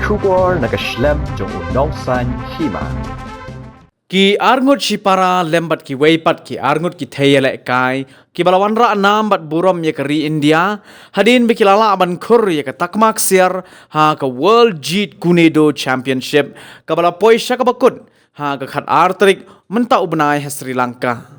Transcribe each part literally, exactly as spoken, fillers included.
Khubor na ka shlem jong u Nongsaiñ Hima. Ki arngut shipara lem bad kiwei pat ki arngut ki thei ïalehkai kiba la wanrah nam bad burom ïa ka ri India hadien ba ki la lah ban khur ïa ka takma ksiar ha ka World Jeet Kune Do Championship kaba la poi sha kaba kut ha ka khatar tarik mynta u bnai ha Sri Lanka.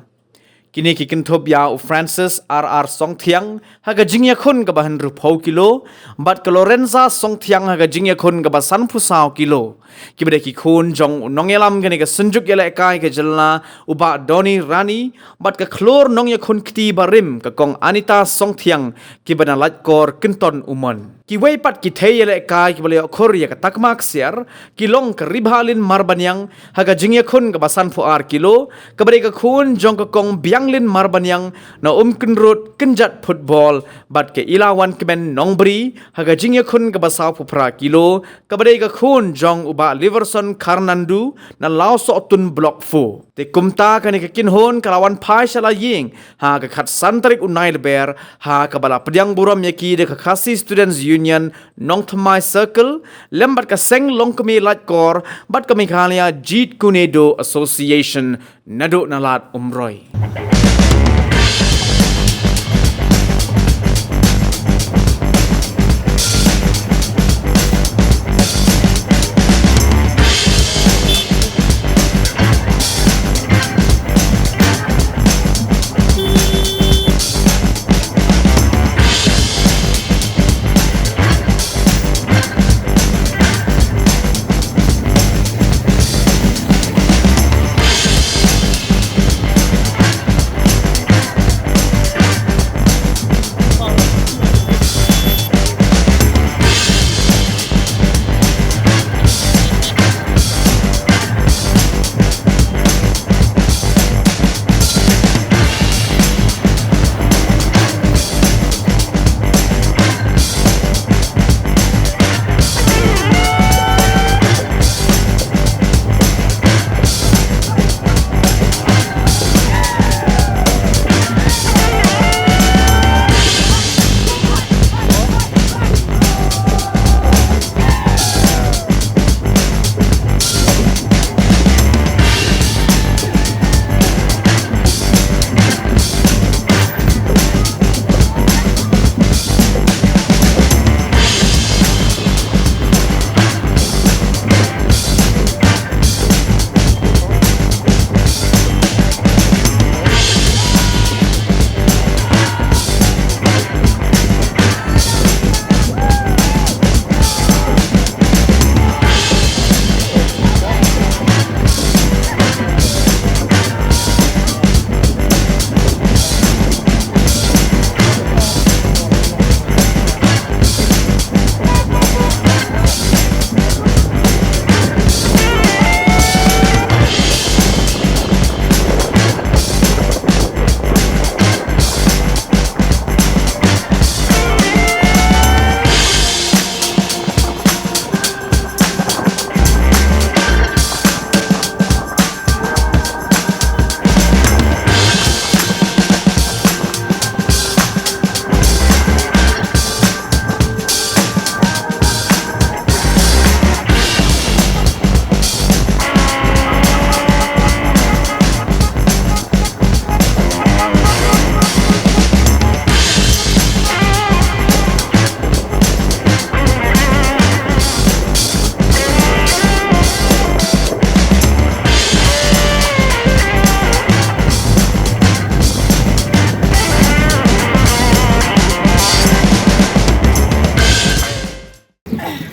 Kine ki kynthup ïa u Francis R R Songthiang ha ka jingïakhun kaba hynriewphew kilo bad ka Lorenza Songthiang ha ka jingïakhun kaba sanphew saw kilo. Kiba dei ki khun jong u nongïalam kane ka synjuk ïalehkai ka jylla u Bah Donny Rani bad ka khlur nongïakhun kti barim ka Kong Anita Songthiang kiba na Laitkor Kynton Umon. Kiwei pat ki thei ïalehkai kiba la ïoh khur ïa ka takma ksiar ki long ka Ribhalin Marbaniang ha ka jingïakhun kaba sanphew ar kilo kaba dei ka khun jong ka Kong Bianglin Marbaniang na Umkynrut Kynjat Football bad ka Ilawan Kmen Nongbri ha ka jingïakhun kaba sawphew phra kilo kaba dei ka khun jong u Bah Liverson Kharnandu na Lawsohtun Block four. Te kumta kane ka kynhun ka la wan phai sha la ïing ha ka khatsan tarik u Nailaber ha kaba la pdiang burom ïa ki da ka Khasi Students Union Nongthymmai Circle lem bad ka Seng Longkmie Laitkor bad ka Meghalaya Jeet Kune Do Association naduh na Lad Umroi.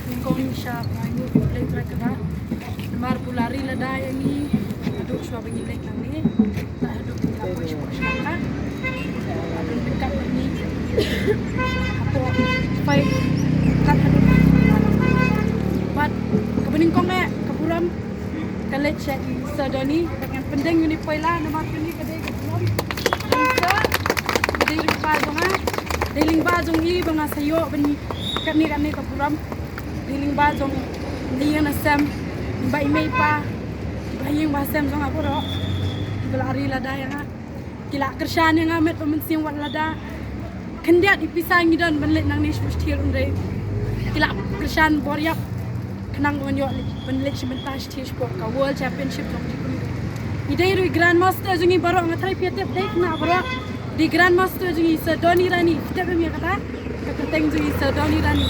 Nyngkong ngi shah ai nguh ïa U Blei Trai kaba namar u la ri lada ïa ngi haduh shuwa ba ngi leit nangne. Tad haduh ba ngi la poi shapoh shnong ka, la don ryngkat bad ngi hapoh, poi kat haduh. Bad kaba nyngkong eh ka burom ka leit sha i Sir Donny, ba ngan pyndeng ïa une u paila namar kane ka dei ka burom. Sir, ka dei lyngba jong nga, dei lyngba jong ngi ba nga sa ïoh ban katne katne ka burom. Dei lyngba jong na ïing na sem, ba i mei i pa, ba ïing ba sem jong nga baroh kiba la ri lada ïa nga. Ki la kyrshan ïa nga met bad mynsiem wat lada khyndiat i pisa ngi don ban leit nangne sha Australia, hynrei ki la kyrshan bor ïap. Nang ngan ïoh leh, ban leit shim bynta shathie shapoh ka World Championship jong jingkyrkhu. I dei ruh i Grandmaster jong ngi baroh, nga tharai phi tip dei kane baroh. Dei Grandmaster jong ngi, Sir Donny Rani, phi tip ïa kata? Ka kyrteng jong ngi Sir Donny Rani.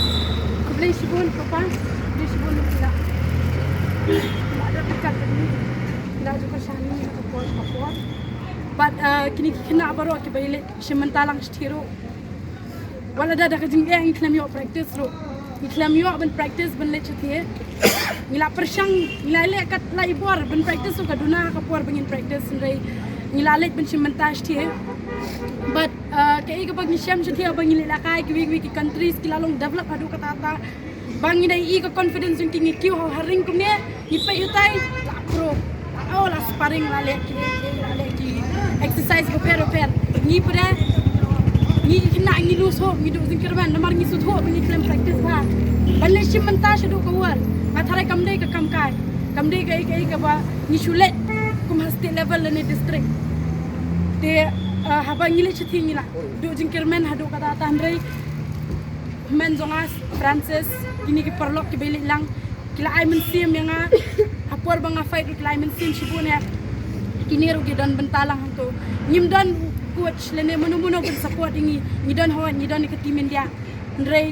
Khublei shibun papa, khublei shibun phi la. Phi la da pikat bad ngi. Phi la jukor sha ngi ha ka por ka por. Bad, uh, kine ki khynnah baroh kiba ïaleit shim bynta lang shathie ruh, wat la da da ka jingeh ngi khlem ïoh practice ruh. Ngi khlem ïoh ban practice ban leit shathie. Ngi la pyrshang, ngi la leh kat la i bor ban practice ruh, ka duna ka por ba ngin practice, hynrei ngi la leit ban shim bynta shathie. Bad, uh, kaei kaba ngi shem shathie ba ngi leit lehkai kiwei kiwei ki countries ki la long develop haduh katta katta. Ba ngi dei i ka confidence jong ki, ngi kiew ha ring kumne, ngi peit utai, la pro, la, oh, la sparring, la leh ki, la leh ki exercise bapher bapher. Ngi pat de, ngi khynnah ngi lose hope, ngi duh jingkyrmen namar ngi sngewthuh ba ngi khlem practice bha ban leit shim bynta shaduh ka World. Nga tharai kam dei ka kam kai, kam dei kaei kaei kaba ngi shu leit kum ha state level lane district. Te, uh, haba ngi leit shathie ngi la duh jingkyrmen haduh katta katta, hynrei hynmen jong nga Francis, kine ki paralok kiba ïaleit lang ki la ai mynsiem ïa nga. Ha por ba nga fight ruh ki la ai mynsiem shibun eh. Kine ruh ki don bynta lang hangto. Ngim don coach lane mano mano ban support ïa ngi. Ngi don hooid, ngi don ïa ka Team India. Hynrei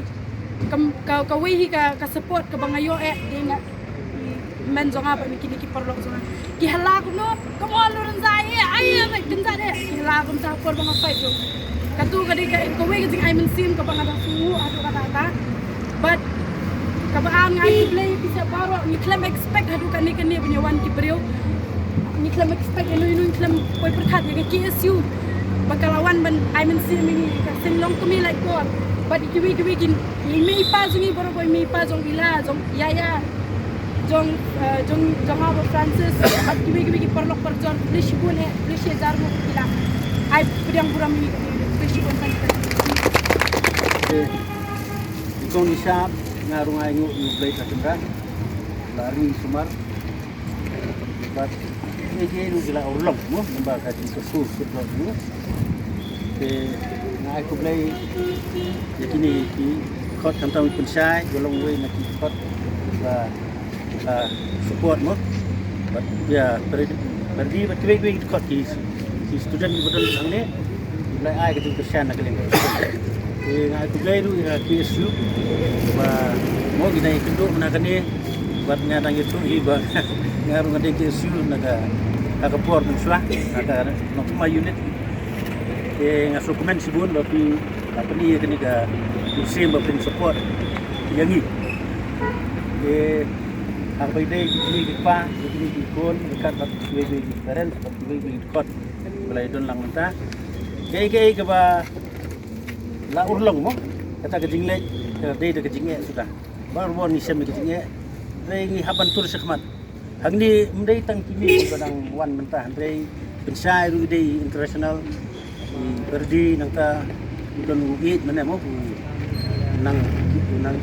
kam, ka, kawei hi ka, ka support kaba nga ïoh eh, dei na hynmen jong nga bad kine ki paralok jong nga. Ki hala kumno, come on Lorenza, eh, ai, eh, mate, kynjat eh. Ki hala kumta ha por ba nga fight ruh. Katu ka dei ka, kawei ka jingai mynsiem kaba nga dang sngew haduh katta katta. Bad kaba ar nga ai khublei ïa phi sa baroh, ngi khlem expect haduh kane kane ban ïa wan ki briew. Ngi khlem expect ïa no ïa no, ngi khlem poi pyrkhat ïa ka K S U ba ka la wan ban ai mynsiem ïa ngi, ka seng long kmie lait bor. Bad kiwei kiwei ki, i mei i pa jong ngi baroh, i mei i pa jong i la jong ïa ïa jong, eh, jong, jong nga bad Francis, bad kiwei kiwei ki paralok parajor, khublei shibun eh, khublei shi hajar nguh ki la ai pdiang burom ïa ngi, khublei shibun. Te i kong i sap, nga rung ai nguh ïa U Blei ka tynrai la ri sumar. Bad ngi ki ruh ki la urlong mo, namar ka jingkyrkhu kyrdoh mo. Te nga ai khublei ïa kine ki khot, khamtam i pynshai, ka long wei na ki khot ba, ba support mo. Bad ïa pyrdi, pyrdi bad kiwei kiwei ki khot ki, ki student kiba don hangne. Blei ai ka jingkyrshan na ka liang. Te nga ai khublei ruh ïa K S U ba mo ngi dang ïakynduh na kane, bad nga dang ïathuh hi ba nga ruh nga dei K S U na ka, ha ka por mynshuwa, ha ka Nongthymmai unit. Te nga sngewkmen shibun ba phi la pyni ïa kane ka mynsiem ba phin support ïa ngi. Te ha kaba ïadei ïa kine ki kpa, ïa kine ki khun, ïa ka bad kiwei kiwei ki parents bad kiwei kiwei ki khot ba la ïadon lang mynta. Kaei kaei kaba la urlong mo, kata ka jingleh ka dei da ka jingeh suda. Baroh ngi shem ïa ka jingeh. Hynrei ngi hap ban tur shakhmat. Hangne ym dei tang kine kiba dang wan mynta, hynrei pynshai ruh i dei international. I pyrdi nangta i don u ïeit mane mo, u nang, u nang,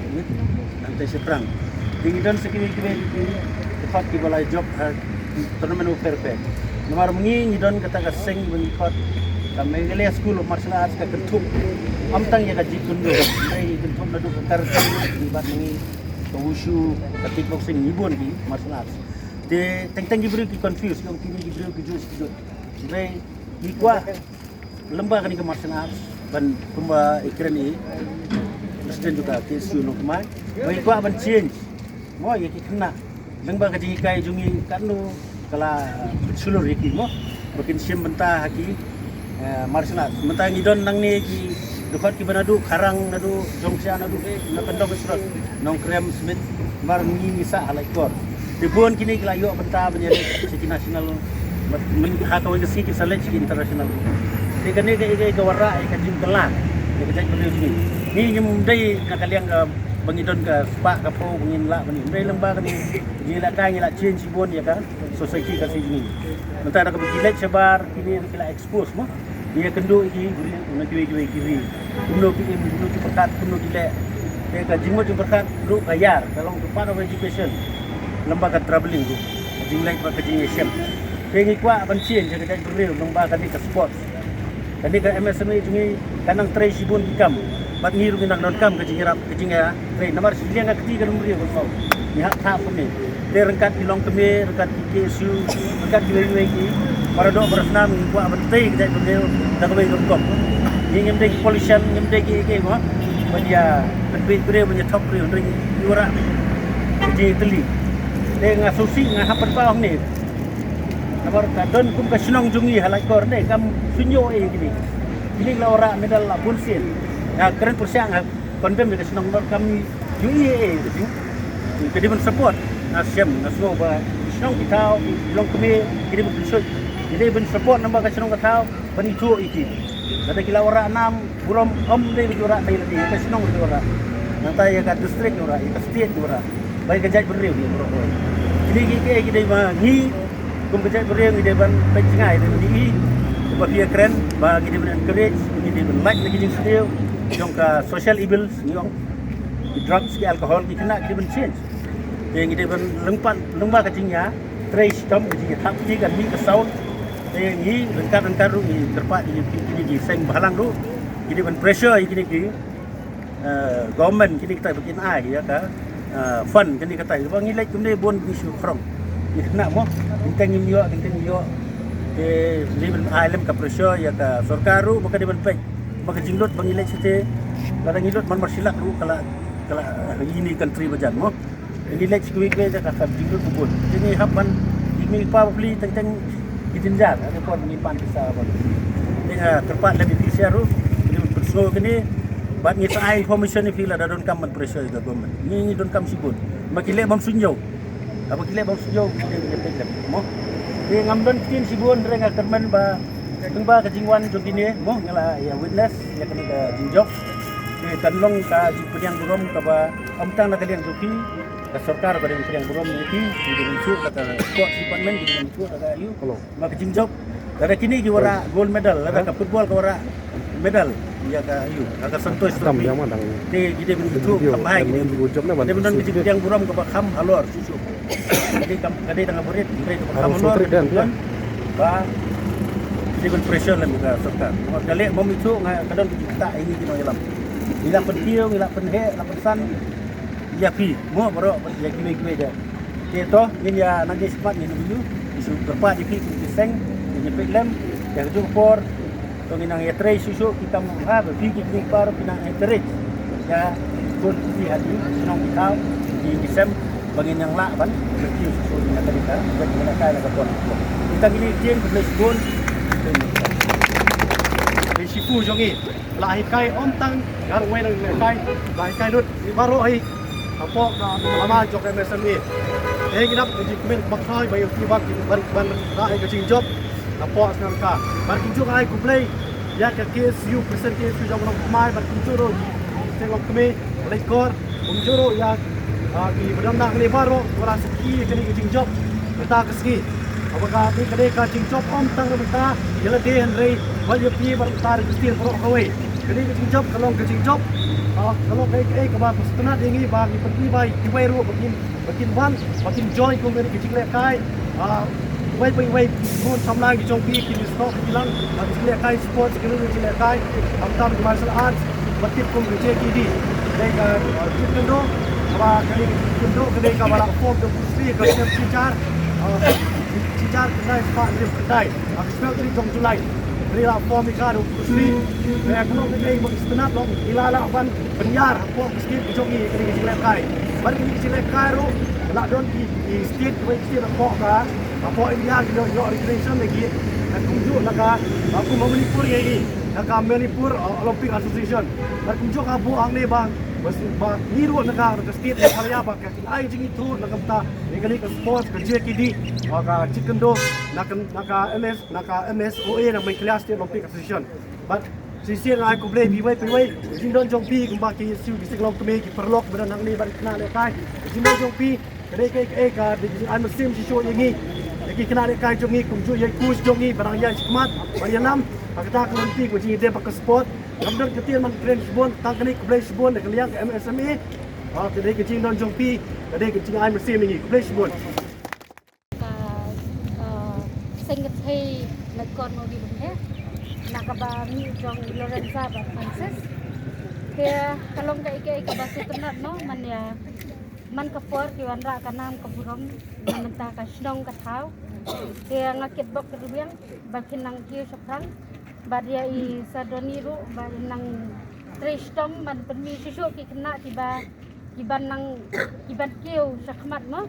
nang tei sha Prang. Te ngi don sa kiwei kiwei ki, ki khot kiba la jop ha tournament u pher pher. Namar ma ngi ngi don kata ka seng ba ngi khot ka Meghalaya School of Martial Arts, ka kynthup. Ym tang ïa ka jeet kune do, hynrei ngi kynthup naduh ka karate, ki bad ma ngi ka wushu, ka kickboxing, ngi bun ki martial arts. Te teng teng ki briew ki confuse, ki ong kine ki briew ki juh shi ki juh. Hynrei ngi kwah lyngba kane ka martial arts ban, kumba i kren i president jong ka K S U Nongthymmai, ba ngi kwah ban change mo ïa ki khynnah lyngba ka jinghikai jong ngi, katno ka la pynshlur ïa ki mo ba kin shim bynta ha ki, eh, martial arts. Mynta ngi don nangne ki dkhot kiba naduh Kharang, naduh Jongsia, naduh na Kyndong Isrot, Nongkrem, Smit, namar ngi ngi sah ha Laitkor. Te bun kine ki la ïoh bynta ban ïaleit sha ki national, myn ha kawei ka sngi ki sa leit sha ki international. Te kane ka, ka, ka wanrah ïa ka jingkylla ïa ka jaitbynriew jong ngi. Ngi ngim dei na ka liang ka ba ngi don ka spah ka phew ba ngin lah ban ïa. Hynrei lyngba kane ngi la kai, ngi la change shibun ïa ka society ka sngi jong ngi. Mynta da kaba ki leit shabar kine ki la expose mo. Ngi ïakynduh ïa ki briew na kiwei kiwei ki ri. Kumno ki im, kumno ki pyrkhat, kumno ki leh. Te ka jingmut jingpyrkhat ruh ka ïar, ka long ka part of education. Lyngba ka travelling ruh, ka jingleit bad ka jingïashem. Te ngi kwah ban change ïa ka jaitbynriew lyngba kane ka sports. Kane ka M S M A jong ngi ka nang trei shibun ki kam. Bad ngi ruh ngi nang donkam ka jingïarap, ka jingïa, trei namar shiliang ka kti ka nongrim ka shnong. Ngi hap thap kumne. Te ryngkat ki longkmie, ryngkat ki K S U, ryngkat kiwei kiwei ki para doh para snam ngi kwah ban tei ka jaitbynriew da kawei ka rukom. Ngi ngim dei ki politician, ngim dei ki kiei kiei mo. Ban ïa pynbiej briew, ban ïa thok briew, hynrei ngi wanrah ka jingtylli. Te nga sngewsih, nga hap pynpaw hangne. Namar ka don kum ka shnong jong ngi ha Laitkor ne kam suiñiew ei kine. Kine la wanrah medal la bun sien. Nga kren pyrshah, nga condemn ïa ka shnong namar kam ïohi ei ei ka jing. Ka dei ban support. Nga shem, nga sngew ba ki shnong ki thaw, ki longkmie, ki dei ban pynshoi. Ki dei ban support namar ka shnong ka thaw ban ithuh ïa ki. Lada ki la wanrah nam burom, ym dei ba ki wanrah tang ïa lade, ïa ka shnong ki wanrah. Nangta ïa ka district ki wanrah, ïa ka state ki wanrah. Ba ïa ka jaitbynriew ki wanrah. Kine ki, ki, ki dei ba ngi kum ka jaitbynriew ngi dei ban peit jngai, dei ban ïohi ba phi ïakren ba ngi dei ban encourage, ngi dei ban lait na ki jingsniew jong ka social evils, ngi ong ki drugs, ki alcohol, ki khynnah ki dei ban change. Te ngi dei ban lyngpat, lyngba ka jingïatrei shitom, ka jingïathap kti, ka mih ka saun. Te ngi ryngkat ryngkat ruh ngi kyrpad ïa kine ki seng bhalang ruh, ngi dei ban pressure ïa kine ki eh, government kine kita ba kin ai ïa ka, eh, fund kine kita ba ngi leit kumne bun ki shu khrong. Ngi khynnah mo, ngi teng ngim ïoh, ngi teng ngim ïoh. Te ngi ban ai lem ka pressure ïa ka sorkar ruh ba ka dei ban peit. Ba ka jinglut ba ngi leit shatei, lada ngi lut man mar shi lak ruh ka la, ka la, eh, ïa ine i country ba jan mo. Ngi leit sha kiwei kiwei da ka kam jinglut ba bun. Te ngi hap ban, ngi, ngi pa bapli teng teng ki jynjar, ada pon ngi pan pisa ban. Te nga kyrpad lem ïa phi sha ruh, ngi pynsngew kine, bad ngi sa ai information ïa phi lada donkam ban pressure ïa ka government. Ngi, ngi donkam shibun. Ma ki leh bym suiñiew. Haba ki leh bym suiñiew, ki leh, ki leh peit lem. Mo. Te ngam don ktien shibun, hynrei nga kyrmen ba, tang ba ka jingwan jong kine, mo, nga la ïa witness ïa kane ka jingjop. Te kan long ka jingpdiang burom kaba ym tang na ka liang jong phi, ka sorkar ba dei ban pdiang burom ïa phi, ki dei ban shu da ka sports department, ki dei ban shu da ka ïu. Hello. Ma ka jingjop, lada kine ki wanrah gold medal, lada ka football ka wanrah medal, ïa ka ïu, ïa ka Santosh Trophy. Te ki dei ban ithuh kham bha, ki dei ban don ka jingpdiang burom kaba kham halor shuh shuh. Ka dei kam, ka dei tang ka barit, ka dei kaba kham halor, ka dei ban, ba ki dei ban pressure lem ïa ka sorkar. Ka leh bym ithuh, nga, ka don ka jingktah ïa ngi ki nongïalam. Ngi la pynkiew, ngi la pynheh, la pynsan ïa phi, mo, baroh ïa kiwei kiwei de. Te to ngin ïa nang ïa smat ngin ïa, ïa shu kyrpad ïa phi kum ki seng, ngin ïa peit lem ïa kajuh ka por. To ngin nang ïatrei shuh shuh, ki kam ha ba phi ki kmie ki kpa ruh phi nang encourage ïa ki khun ki ha ki shnong ki thaw, ki, ki sem, ba ngin nang lah ban kiew shuh shuh ïa kane ka, ïa kane ka por. Kita ngin ïa ktien, khublei shibun. Principal jong ngi la hikai ym tang ïa ruh wei na hikai, la hikai lut ïa baroh hi hapoh ka lama jong ka M S M E. Te ngi dap ka jingkmen ba khraw ba ïa ki ban, ban, ban rah ïa ka jingjop hapoh snem ka. Bad kumjuh ai khublei ïa ka K S U, President K S U jong ka Nongthymmai, bad kumjuh ruh ki seng longkmie Laitkor, kumjuh ruh ïa, ah, ki ba don hangne baroh ba la sakhi ïa kane ka jingjop mynta ka sngi. Haba kane ka dei ka jingjop ym tang na bynta ïa lade hynrei wat ïa phi bad bynta ka Khristan baroh kawei. Kane ka jingjop ka long ka jingjop, ah, ka long kaei kaei kaba sngewtynnat ïa ngi ba ngi pynti ba kiwei ruh ba kin, ba kin wan, ba kin join kum kane ka jinglehkai. Ah, iwei pa iwei ki khun samla ki jong phi ki snoh ki lang, ah, ki jinglehkai sports, ki jinglehkai, ah, khamtam ki martial arts, ba tip kum ka J K D. Ka dei ka, ah, Jeet Kune Do, kaba ka dei ka Jeet Kune Do, ka dei kaba la form da u Bruce Lee, ka snem shihajar, ah, shihajar khyndai spah hynriew khyndai, ah, ka snem tarik jong July. Ka dei la form ïa ka da u Bruce Lee. Ka dei ka long kaei kaba sngewtynnat long, ngi la lah ban pynïar hapoh ka state ka jong ngi ïa kane ka jinglehkai. Bad kane ka jinglehkai ruh la don ki, ki state, kiwei ki state hapoh ka, hapoh India ki ïoh, ïoh recognition lagi. Bad kumjuh na ka, ah, kum ha Manipur ïa ngi, na ka Manipur, ah, Olympic Association. Bad kumjuh ka buh hangne ba, ba, ba ngi ruh na ka, na ka state Meghalaya ba ka kin ai jingithuh na ka bynta ïa kane ka sports ka J K D, ah, ka Jeet Kune Do, na ka, na ka M S, na ka M S O A, na Meghalaya State Olympic Association. Bad shisien nga ai khublei ïa phi iwei pa iwei, ka jingdon jong phi kumba ki K S U, ki seng longkmie, ki paralok ba don hangne bad ki khynnah lehkai. Ka jingdon jong phi ka dei kaei kaei ka dei ka jingai mynsiem shisha ïa ngi, ïa ki khynnah lehkai jong ngi, kumjuh ïa i coach jong ngi ba dang ïaid shakhmat ban ïalam ha kata ka lynti ka jingïadei bad ka sport. Ngam don ka ktien ban kren shibun, tang kane khublei shibun na ka liang ka M S M A. Ah, ka dei ka jingdon jong phi, ka dei ka jingai mynsiem ïa ngi. Khublei shibun. Ka, ah, seng kynthei Laitkor Nobi Lum he, na kaba mih jong i Lorenza bad Francis. Te ka long kaei kaei kaba sngewtynnat mo, man ïa man ka por ki wanrah ka nam ka burom na bynta ka shnong ka thaw. Te nga kitbok kitrwiang ba kin nang kiew shaphrang bad ïa i Sir Donny ruh ba in nang trei shitom ban pynmih shuh shuh ki khynnah kiba kiban nang kiban kiew shakhmat mo.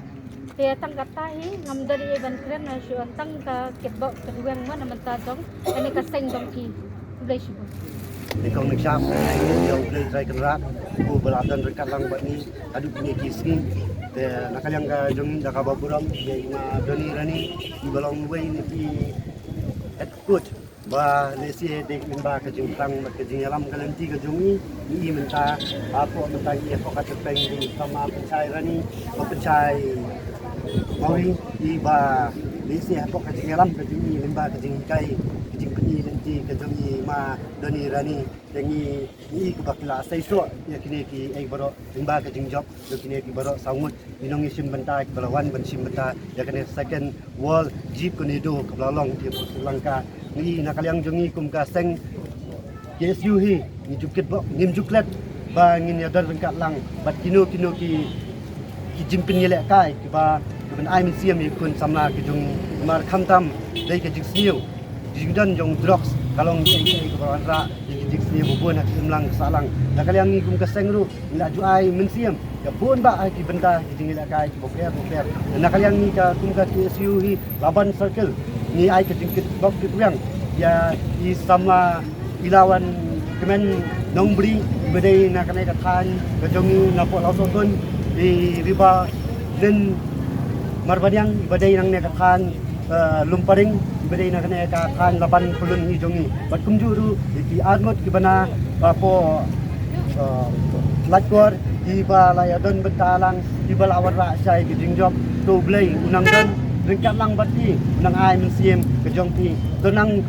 Te tang kata hi ngam don ei ban kren, nga shu tang ka kitbok kitrwiang mo na bynta jong kane ka seng jong ki. Khublei shibun. Te kong nang shap ïa U Blei Trai Kynrad uba la don ryngkat lang bad ngi haduh kine ki sngi. Te na ka liang ka jong ngi da kaba burom ïa i Ma Donny Rani iba long uwei na ki head coach ba lehse dei lyngba ka jingpyrshang bad ka jingïalam ka lynti ka jong i, i mynta hapoh mynta i hapoh ka tyrpeng jong i samla pynshai Rani, ba pynshai Mawri, iba lehse hapoh ka jingïalam ka jong i lyngba ka jinghikai ka jingpyni lynti ka jong i Ma Donny Rani. Te ngi i kaba ki la sei soh ïa kine kiei baroh lyngba ka jingjop jong kine ki baroh saw ngut ki nongshim bynta kiba la wan ban shim bynta ïa kane second World Jeep Kune Do kaba la long ki hapoh Sri Lanka. Ngi na ka liang jong ngi kum ka seng K S U hi ngi ju kitbok, ngim ju klet ba ngin ïadon ryngkat lang bad kino kino ki ki jingpynïalehkai kiba kiban ai mynsiem ïa ki khun samla ki jong ngi. Namar khamtam dei ka jingsniew, jingdon jong drugs ka long kaei kaei kaba wanrah ïa ki jingsniew ba bun ha ka imlang ka sahlang. Na ka liang ngi kum ka seng ruh ngi la ju ai mynsiem ïa bun bah ha ki bynta ki jingïalehkai kiba pher ba pher. Na ka liang ngi ka kum ka K S U hi Laban Circle ngi ai ka jingkitbok kitrwiang ïa i samla Ilawan Kmen Nongbri iba dei na kane ka thaiñ ka jong ngi napoh Lawsohtun, i Riba Lin Marbaniang iba dei nangne ka thaiñ, eh, Lumparing iba dei na kane ka thaiñ Laban Pyllun hi jong ngi. Bad kumjuh ruh ïa ki arngut kiba na hapoh, eh, Laitkor kiba la ïadon bynta lang kiba la wanrah shai ki jingjop. To U Blei u nang don ryngkat lang bad phi, u nang ai mynsiem ka jong phi. To nang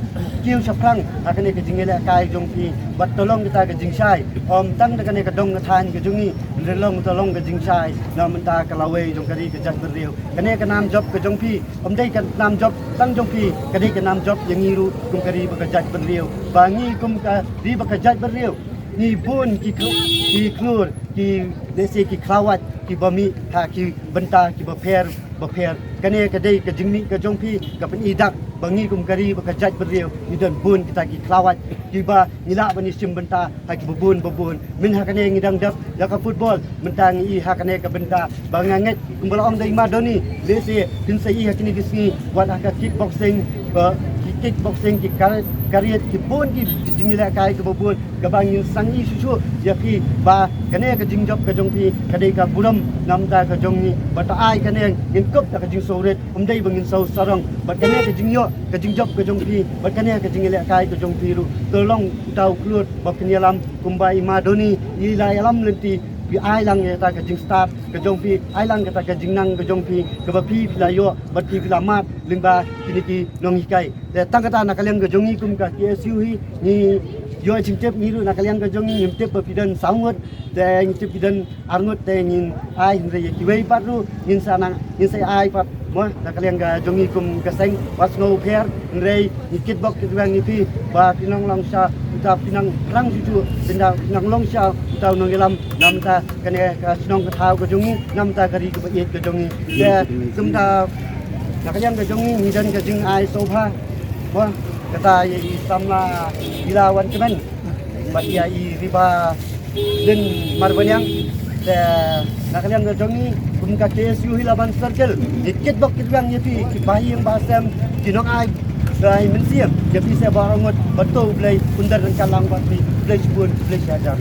kiew shaphrang ha kane ka jingïalehkai jong phi bad to long kita ka jingshai. Ym tang da kane ka dong ka thaiñ ka jong ngi, hynrei long to long ka jingshai na bynta ka lawei jong ka ri ka jaitbynriew. Kane ka nam jop ka jong phi ym dei ka nam jop tang jong phi, ka dei ka nam jop ïa ngi ruh kum ka ri bad ka jaitbynriew. Ba ngi kum ka ri bad ka jaitbynriew ngi bun ki khlur, ki khlur, ki lehse ki khlawait kiba mih ha ki bynta kiba pher ba pher. Kane ka dei ka jingmih ka jong phi ka pyni dak ba ngi kum ka ri bad ka jaitbynriew ngi don bun kita ki khlawait kiba ngi lah ban ïashim bynta ha kiba bun ba bun. Myn ha kane ngi dang dep ïa ka football, mynta ngi i ha kane ka bynta ba nga ngeit kumba la ong da i Ma Donny, lehse kin sa i ha kine ki sngi wat ha ka kickboxing, ba ki kickboxing, ki kar-, kariat, ki bun ki, ki jingïalehkai kiba bun kaba ngin sangeh shuh shuh ïa phi ba kane ka jingjop ka jong phi ka dei ka burom na bynta ka jong ngi. Bad ai kane ngin kup da ka jingsngewrit, ym dei ba ngin sngew sarong. Bad kane ka jingïoh ka jingjop ka jong phi bad kane ka jingïalehkai ka jong phi ruh to long uta u khlur ba phin ïalam kumba i Ma Donny i la ïalam lynti. Phi ai lang ïa kata ka jingstad ka jong phi, ai lang kata ka jingnang ka jong phi kaba phi, phi la ïoh bad phi, phi la mad lyngba kine ki nonghikai. Te tang kata na ka liang ka jong ngi kum ka K S U hi ngi ïoh jingtip, ngi ruh na ka liang ka jong ngi ngim tip ba phi don saw ngut, te ngi tip phi don arngut, te ngin ai, hynrei ïa kiwei pat ruh ngin sa nang, ngin sa ai pat mo. Na ka liang ka jong ngi kum ka seng wat sngew pher, hynrei ngi kitbok kitrwiang ïa phi ba phin nang long sha uta, phin nang rang shuh shuh, phin nang, phin nang long sha uta u nongïalam na bynta kane ka shnong ka thaw ka jong ngi, na bynta ka ri kaba ïeit ka jong ngi. Te kumta na ka liang ka jong ngi ngi don ka jingai sngewbha mo, kata ïa i samla Ilawan Kmen bad ïa i Riba Lin Marbaniang. Te na ka liang ka jong ngi kum ka K S U hi Laban Circle ngi kitbok kitrwiang ïa phi ki bahaïing bahasem, ki nongai, bai mynsiem ïa phi seh baroh ngut. Bad to U Blei un don ryngkat lang bad phi. Khublei shibun, khublei shihajar.